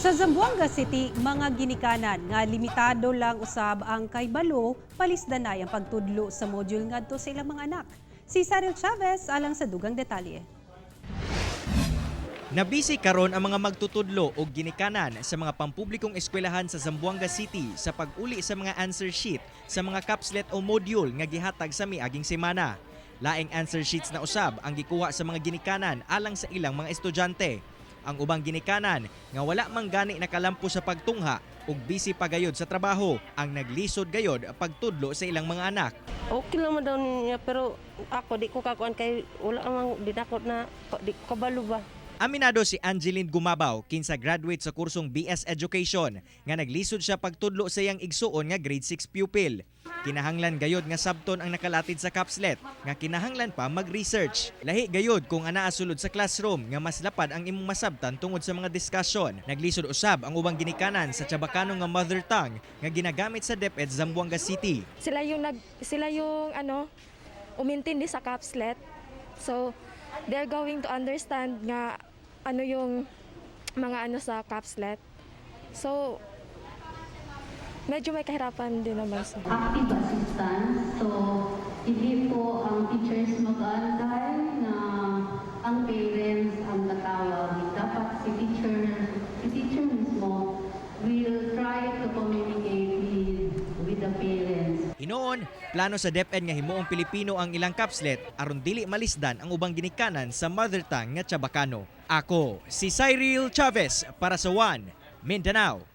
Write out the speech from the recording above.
Sa Zamboanga City, mga ginikanan nga limitado lang usab ang kaybalo, palisdanay ang pagtudlo sa module ngadto sa ilang mga anak. Si Cyril Chavez alang sa dugang detalye. Nabisi karon ang mga magtutudlo og ginikanan sa mga pampublikong eskwelahan sa Zamboanga City sa pag-uli sa mga answer sheet sa mga capslet o module nga gihatag sa miaging semana. Laing answer sheets na usab ang gikuha sa mga ginikanan alang sa ilang mga estudyante. Ang ubang ginikanan nga wala man gani nakalampo sa pagtungha ug busy pa gayod sa trabaho ang naglisod gayod pagtudlo sa ilang mga anak. Okay lang man daw niya, pero ako di ko kakuan kay wala amang dinakot na di ko kabalo ba. Aminado si Angeline Gumabaw, kinsa graduate sa kursong BS Education, nga naglisod siya pagtudlo sa iyang igsuon nga grade 6 pupil. Kinahanglan gayod nga sabton ang nakalatid sa capslet, nga kinahanglan pa mag-research. Lahi gayod kung anaa sulod sa classroom nga mas lapad ang imong masabtan tungod sa mga discussion. Naglisod usab ang ubang ginikanan sa Chabacano nga mother tongue nga ginagamit sa DepEd Zamboanga City. Sila yung ano, umintindi sa capslet. So they're going to understand nga ano yung mga ano sa capslet. So medyo may kahirapan din naman sa Active assistance. So, hindi po ang teachers mag-aantay na ang parents ang tatawag. Dapat si teacher mismo will try to communicate with the parents. Hinuon, plano sa DepEd nga himuong Pilipino ang ilang capslet aron dili malisdan ang ubang ginikanan sa mother tongue nga Chabacano. Ako, si Cyril Chavez para sa One Mindanao.